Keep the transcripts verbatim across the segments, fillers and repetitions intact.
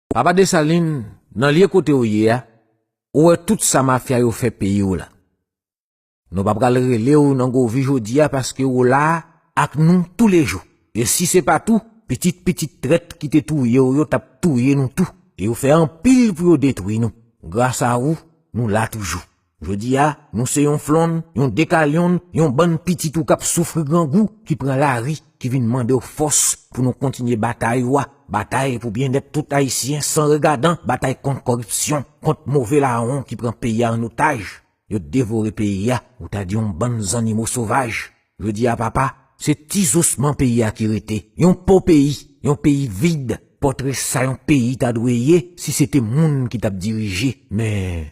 Papa Desalin, nan lye kote w ye a, ou wè tout sa mafya yo fè peyi w la. Nou pa pral rele w nan govi jodi a paske w la ak nou toulejou. E si se pa tou, pitit pitit trèt ki te touye w yo t ap touye nou tou. E yo fè anpil pou yo detwi nou. Gras a ou, nou la toujou. Jodi a, nou se yon flonn, yon dekalyonn, yon bann pitit ou k ap soufri grangou, ki pran lari, ki vin mande w fòs pou nou kontinye batay ou a, batay pou byennèt tout Ayisyen san regadan, batay kont kòripsyon, kont move lawon ki pran peyi a an otaj. Yo devore peyi a, ou ta di yon bann zannimo sovaj. Jodi a, papa, se ti zosman peyi a ki rete. Yon po peyi, yon peyi vid. Pòtre sa yon peyi ta dwe ye si se te moun ki t ap dirije. Men,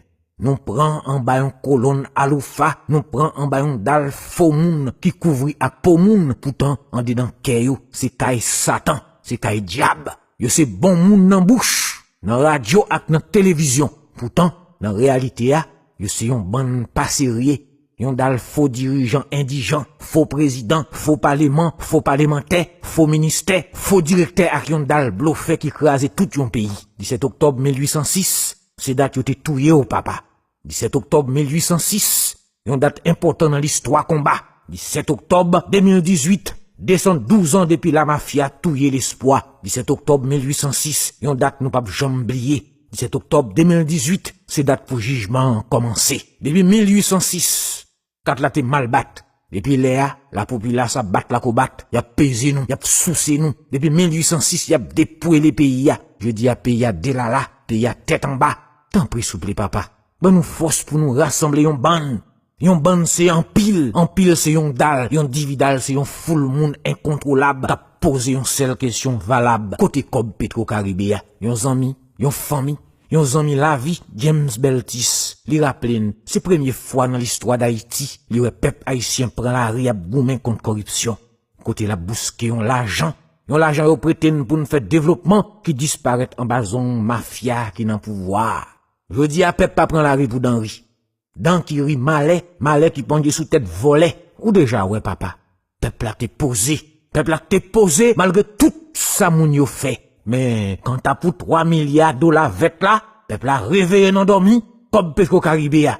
nou pran anba yon kolonn aloufa, nou pran anba yon dal fo moun ki kouvri ak po moun. Poutan, andedan kè yo, se kay Satan, se kay dyab. Yo se bon moun nan bouch, nan radyo ak nan televizyon. Poutan, nan reyalite a, yo se yon bann pa serye. Yon dal fo dirijan endijan, fo prezidan, fo paleman, fo palemantè, fo ministè, fo direktè ak yon dal blofè ki kraze tout yon peyi. Disèt oktòb mil uit san sis, se dat yo te touye w, papa. Disèt oktòb mil uit san sis, yon dat enpòtan nan listwa konba. Disèt oktòb de mil dizuit, de san douz an depi lamafya touye lespwa. Disèt oktòb mil uit san sis, yon dat nou p ap janm bliye. Disèt oktòb de mil dizuit, se dat pou jijman an kòmanse. Depi mil uit san sis, kat la te mal bat. Depi lè a, lapopilas ap bat lakobat, y ap peze nou, y ap souse nou. Depi mil uit san sis, y ap depwele peyi a. Jodi a, peyi a delala, peyi a tèt anba. Tanpri, souple, papa, ban nou fòs pou nou rasanble yon bann. Yon bann se anpil, anpil se yon dal, yon dividal se yon foul moun enkontwolab k ap poze yon sèl kesyon valab: kote kòb Petro Karibe a? Yon zanmi, yon fanmi, yon zanmi lavi, James Beltis, li raple n, se premye fwa nan listwa Dayiti li wè pèp ayisyen pran lari ap goumen kont kòripsyon. Kote l ap bouske yon lajan, yon lajan yo prete n pou n fè devlopman ki disparèt anba zong mafya ki nan pouvwa a. Jodi a, pèp pa pran lari pou dan ri. Dan ki ri malè, malè ki pandye sou tèt vòlè. Ou deja wè, papa. Pèp la te poze. Pèp la te poze malgre tout sa moun yo fè. Men, kanta pou twa milya dola vèt la, pèp la reveye nan dòmi, kòb Petro Karibe a.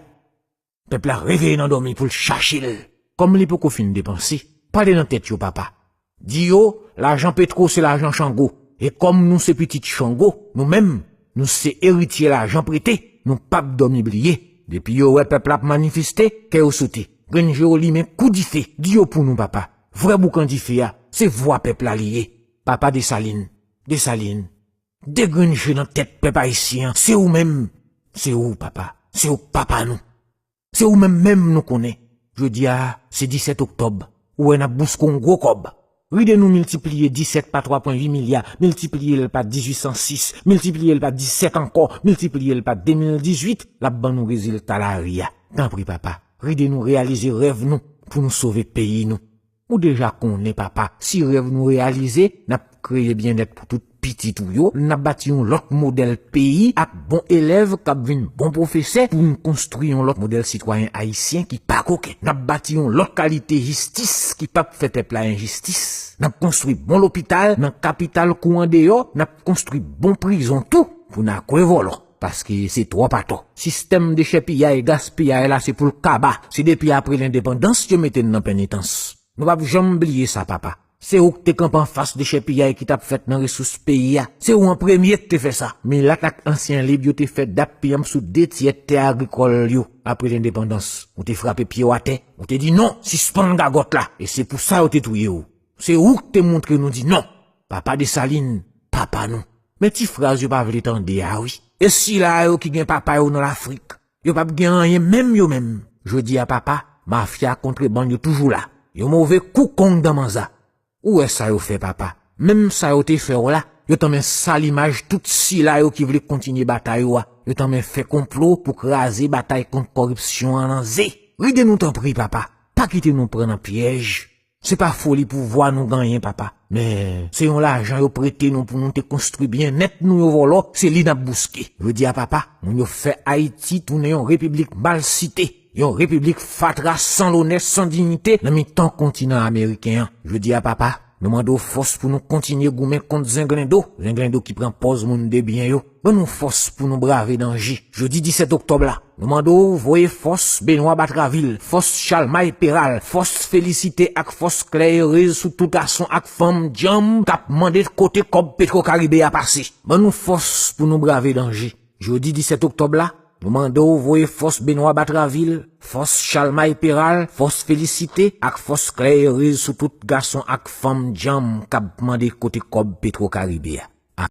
Pèp la reveye nan dòmi pou l chache l. Kòm li poko fin depanse, pale nan tèt yo, papa. Di yo, lajan Petro se lajan Chango. E kòm nou se pitit Chango, nou menm, nou se eritye lajan prete, nou p ap dòmi bliye. Depi yo wè pèp la ap manifeste, kè yo sote. Grenn je yo limen kou dife. Di yo pou nou, papa. Vrè boukan dife a, se vwa pèp la li ye. Papa Desalin, Desalin, de grenn je nan tèt pèp ayisyen an, se ou menm. Se ou, papa. Se ou k papa nou. Se ou menm menm nou konnen. Jodi a, se disèt oktòb. Ou wè n ap bouske yon gwo kòb. Ride nou miltipliye disèt pa twa pwen uit milya, miltipliye l pa dizuit san sis, miltipliye l pa disèt ankò, miltipliye l pa de mil dizuit, l ap ban nou rezilta lari a. Tanpri, papa, ride nou reyalize rèv nou pou nou sove peyi nou. Ou deja konnen, papa, si rèv nou reyalize, n ap kreye byennèt pou tout pitit ou yo, n ap bati yon lòt modèl peyi ak bon elèv k ap vin bon pwofesè pou n konstwi yon lòt modèl sitwayen ayisyen ki pa koken. N ap bati yon lòt kalite jistis ki p ap fè pèp la enjistis. N ap konstwi bon lopital nan kapital kou andeyò, n ap konstwi bon prizon tou pou n akwe vòlò, paske se twòp atò. Sistèm dechèpiyay, gaspiyay la se pou l kaba. Se depi apre lendepandans yo mete n nan penitans. Nou p ap janm bliye sa, papa. Se ou k te kanpe anfas dechèpiyay ki t ap fèt nan resous peyi a. Se ou an premye k te fè sa. Milat ak ansyen lib yo te fè dap pyanp sou de tyè tè agrikòl yo apre lendepandans. Ou te frape pye w atè. Ou te di non, sispann gagòt la. E se pou sa yo te touye w. Se ou k te montre nou di non. Papa Desalin, papa nou. Men ti fraz yo pa vle tande a, wi. E sila yo ki gen papa yo nan Lafrik? Yo p ap gen anyen menm yo menm. Jodi a, papa, mafya kontrebann yo toujou la. Yon move kou kong dan manza. Ou wè sa yo fè, papa. Menm sa yo te fè w la, yo tanmen sal imaj tout sila yo ki vle kontinye batay ou a. Yo tanmen fè konplo pou kraze batay kont kòripsyon an nan ze. Ride nou tanpri, papa. Pa kite nou pran nan pyèj. Se pa foli pouvwa nou genyen, papa. Men, se yon lajan yo prete nou pou nou te konstwi byennèt nou yo vòlò, se li n ap bouske. Jodi a, papa, moun yo fè Ayiti tounen yon repiblik mal site, yon repiblik fatra, san lonè, san diyite, nan mitan kontinan ameriken an. Jodi a, papa, Nou mande w fòs pou nou kontinye goumen kont zenglendo, zenglendo ki pran pòz moun de byen yo. Ban nou fòs pou nou brave danje. Jodi disèt oktòb la, nou mande w voye fòs Benwa Batravil, fòs Chalmay Peral, fòs Felisite ak fòs Klè Erez sou tout gason ak fanm djanm k ap mande kote kòb Petro Karibe a pase. Ban nou fòs pou nou brave danje. Jodi disèt oktòb la, nou mande w voye fòs Benwa Batravil, fòs Chalmay Peral, fòs Felisite ak fòs Klè Erez sou tout gason ak fanm djanm k ap mande kote kòb Petro Karibe a.